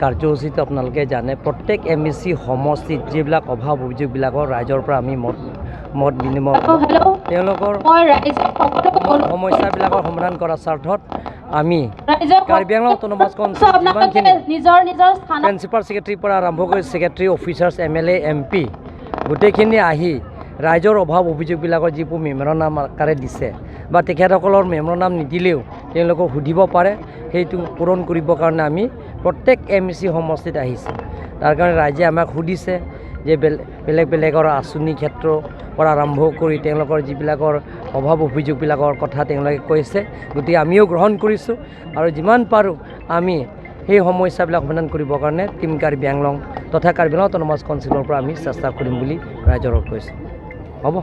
কাৰ্যসূচীত আপোনালোকে জানে, প্ৰত্যেক এমইচি সমষ্টিত যিবিলাক অভাৱ অভিযোগবিলাকৰ ৰাইজৰ পৰা আমি মত মত বিনিময় কৰোঁ, হেল্ল'। তেওঁলোকৰ মই ৰাইজক সকলোকে অনুৰোধ সমস্যাবিলাকৰ সমাধান কৰাৰ স্বাৰ্থত আমি ৰাইজক কাৰ্বি আংলং অট'নমাছ কাউন্সিল আপোনালোকে যিমানখিনি নিজৰ নিজৰ স্থানত প্ৰিন্সিপাল ছেক্ৰেটাৰীৰ পৰা আৰম্ভ কৰি ছেক্ৰেটাৰী, অফিচাৰ্ছ, এমএলএ, এমপি গোটেইখিনি আহি ৰাইজৰ অভাৱ অভিযোগবিলাকৰ যিবোৰ মেম'ৰেণ্ডাম আকাৰে দিছে বা তেখেতসকলৰ মেম'ৰেণ্ডাম নিদিলেও তেওঁলোকক সুধিব পাৰে, সেইটো পূৰণ কৰিবৰ কাৰণে আমি প্ৰত্যেক এমইচি সমষ্টিত আহিছে। তাৰ কাৰণে ৰাইজে আমাক সুধিছে যে বেলেগ বেলেগৰ আঁচনি ক্ষেত্ৰৰ পৰা আৰম্ভ কৰি তেওঁলোকৰ যিবিলাকৰ অভাৱ অভিযোগবিলাকৰ কথা তেওঁলোকে কৈছে। গতিকে আমিও গ্ৰহণ কৰিছোঁ আৰু যিমান পাৰোঁ আমি সেই সমস্যাবিলাক সমাধান কৰিবৰ কাৰণে টীম কাৰ্বি আংলং তথা কাৰ্বি আংলং অট'নমাছ কাউন্সিলৰ পৰা আমি চেষ্টা কৰিম বুলি ৰাইজৰ আগত কৈছোঁ। হ'ব।